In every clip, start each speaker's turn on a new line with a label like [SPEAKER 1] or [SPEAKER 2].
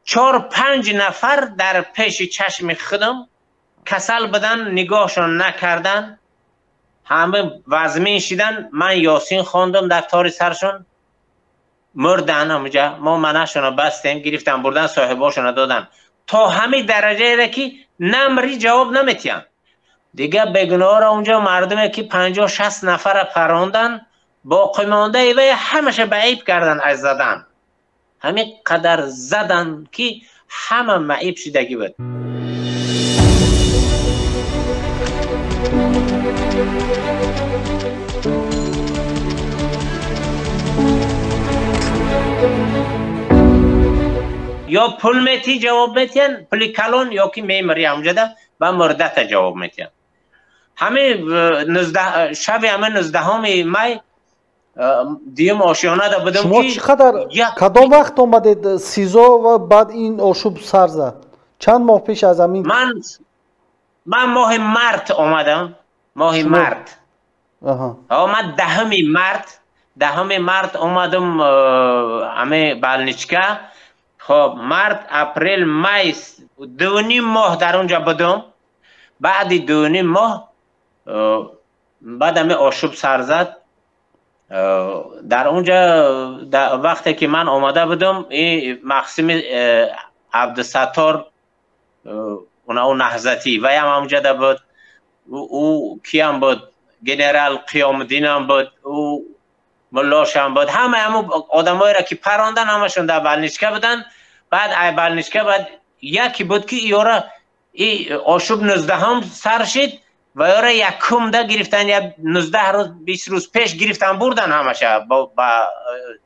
[SPEAKER 1] 4-5 нафар дар пеши чашми худам касал будан, нигоҳшон накардан, ҳама вазмин шидан. Ман Ёсин хондам дар тори саршон, мурдан. Ҳамуҷа мо манашонро бастем, гирифтан, бурдан, соҳибошонро додан. То ҳамин дараҷаеро ки намри ҷавоб наметиҳанд. Дигар бегуноҳро унҷо мардуме ки 50-60 нафара парондан, боқимондаи вай ҳамаша ба айб кардан, аз задан. Ҳамин қадар задан ки ҳама маиб шидагӣ буд. Ё пул метӣ ҷавоб метиҳанд, пули калон, ё ки мемирӣ ҳамҷода ба мурдата ҷавоб метиҳанд. Ҳамин шаби ҳамин 19 май дуюм ошёнада будам.
[SPEAKER 2] Шумо чӣ қадар, кадом вақт омадед СИЗО ва баъд ин ошӯб сар зад? Чанд моҳ пеш аз ҳамин?
[SPEAKER 1] Ман моҳи март омадам, моҳи март. Ман 10 март омадам ҳамин больничка. Хоб, март, апрел, май, 2.5 моҳ дар онҷа будам. Баъди 2.5 моҳ баъд ҳамин ошӯб сар зад. Дар онҷа вақте ки ман омада будам, ин Мақсими Абдусаттор, ӯ наҳзатӣ, ваям ҳамҷода буд. Ӯ киям буд? Генерал Қиёмуддинам буд, ӯ муллошам буд. Ҳама ҳамун одамоеро ки парондан, ҳамашон дар больничка буданд. Баъд ай больничка баъд яке буд ки ёра и ошӯб 19 сар шид ва ёра якумда гирифтан, я 19 рӯз, 20 рӯз пеш гирифтан, бурдан ҳамаша ба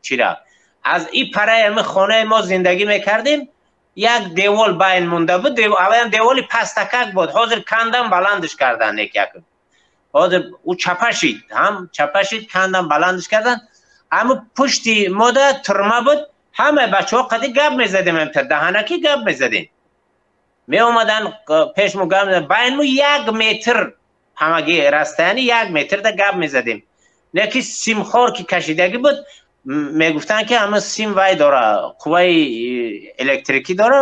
[SPEAKER 1] чира. Аз и параи ҳамин хонаи мо зиндагӣ мекардем, як девол байн монда буд, аввалан деволи пастакак буд, ҳозир кандан баландш кардан як-якум. Ҳозир ӯ чапа шид, ҳам чапа шид, кандан баландш кардан. Ҳамун пушти мода турма буд, ҳамаи бачаҳо қади гап мезадем, даҳанакӣ гап мезадем. Меомадан пешмо гап мезадем, байнмо 1 метр ҳамагӣ расстояние 1 метрда гап мезадем. Лекин симхор ки кашидагӣ буд, мегуфтанд ки ҳамин сим вай дора, қувваи электрикӣ дора,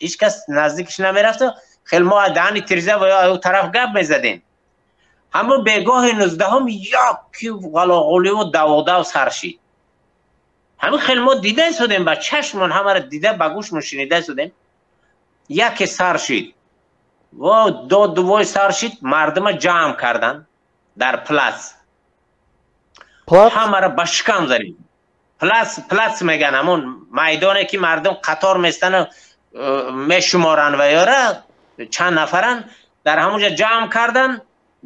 [SPEAKER 1] ҳеҷ кас наздикиш намерафту. Хеле мо даҳани тиреза ва ё тараф гап мезадем. Ҳамон бегоҳи 19 яки ғалоғуливу даводав сар шид. Ҳамин хеле мо дида истодем, ба чашмон ҳамаро дида, ба гӯшмон шунида истодем. Яке сар шид, дод-дувой сар шид, мардума ҷамъ кардан дар плац. Ҳамаро ба шикам занид. Плац меган ҳамон майдоне ки мардум қатор местану мешуморанд ва ёра чанд нафаран, дар ҳамонҷо ҷамъ кардан,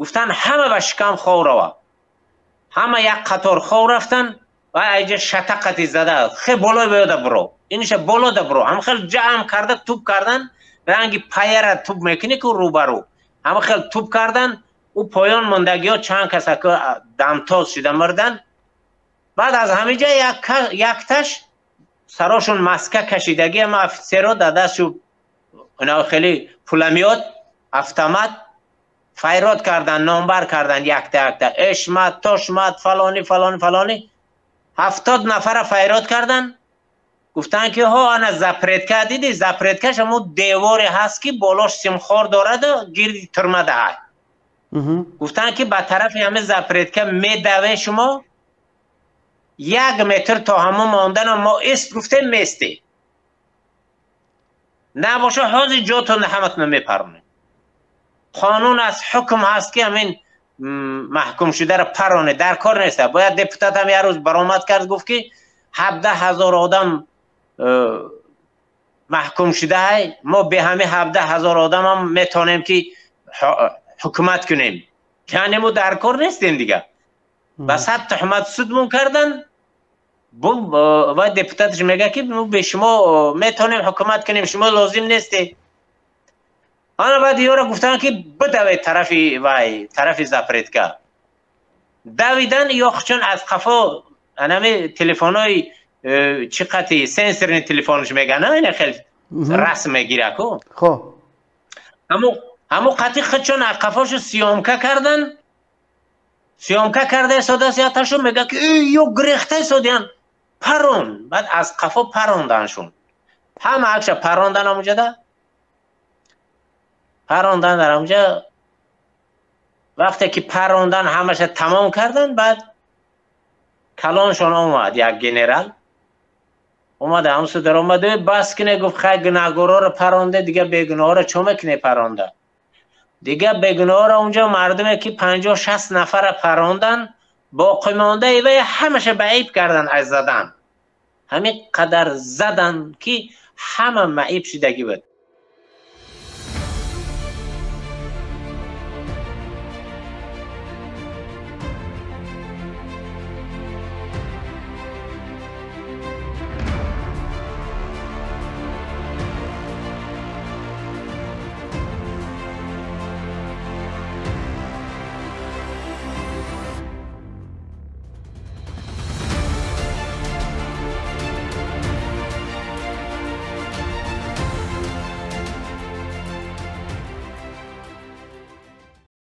[SPEAKER 1] гуфтан ҳама ба шикам хов рава. Ҳама як қатор хов рафтан ва айҷа шатақати зада, хе болои боёда буро, иниша болода буро. Ҳама хел ҷамъ карда туп кардан, ранги паяра туп мекунӣ ку рӯбарӯ. Ҳама хел туп кардан, ӯ поён мондагиҳо чанд каса дамтоз шида мурдан. Баъд аз ҳамин ҷа якташ сарошон маска кашидагӣ, ҳама офитсерро дар дастшу ино хеле пуломёт, автомат файрод кардан, номбар кардан якта якта. Эшмат, тошмат, фалони, фалони, фалони. 70 нафара файрод кардан. Гуфтанд ки ҳо ана запретка диди, запреткаш ҳамун деворе ҳаст ки болош симхор дораду гирди турма даҳад. Гуфтанд ки ба тарафи ҳамин запретка медаве шумо, 1 метр то ҳамун мондану мо ист гуфтем местӣ. Набоша ҳозир ҷотон ҳаматона мепаронем. Қонун аст, ҳукм ҳаст ки ҳамин маҳкум шударо пароне, дар кор нест. Бояд депутат ҳам як рӯз баромад кард, гуфт ки 17,000 одам маҳкум шудаҳай, мо бе ҳамин 17,000 одам ҳам метавонем ки ҳукумат кунем. Яъне мо дар кор нестем дигар. Ба 100 туҳмат судмон кардан, ва депутатш мегӯяд ки мо бе шумо метавонем ҳукумат кунем, шумо лозим нестед. Ана баъд ёра гуфтанд ки бидавед тарафи вай, тарафи запретка. Давидан, ё чун аз қафо анами телефонҳои чӣ қати сенсорни телефонш мегӯянд, ина хел расм мегира ку. Ҳамун қати худшон аз қафошу съёмка кардан, съёмка карда истодааст яташу мегӯяд ки ё гирехта истодиян, парон. Баъд аз қафо паронданшон. Ҳама акша парондан, ҳамуҷада парондан. Дар ҳамуҷа вақте ки парондан, ҳамаша тамом кардан, баъд калоншон омад, як генерал омада, ҳамсу даромада, бас кине, гуфт. Хай, гунаҳгорҳоро паронде, дига бегуноҳро чо мекуне паронда? Дига бегуноҳро унҷо мардуме ки 50-60 нафара парондан, боқимондаи вай ҳамаша маъиб кардан, аз задан ҳамин қадар задан, ки ҳама маъиб шудагӣ буд.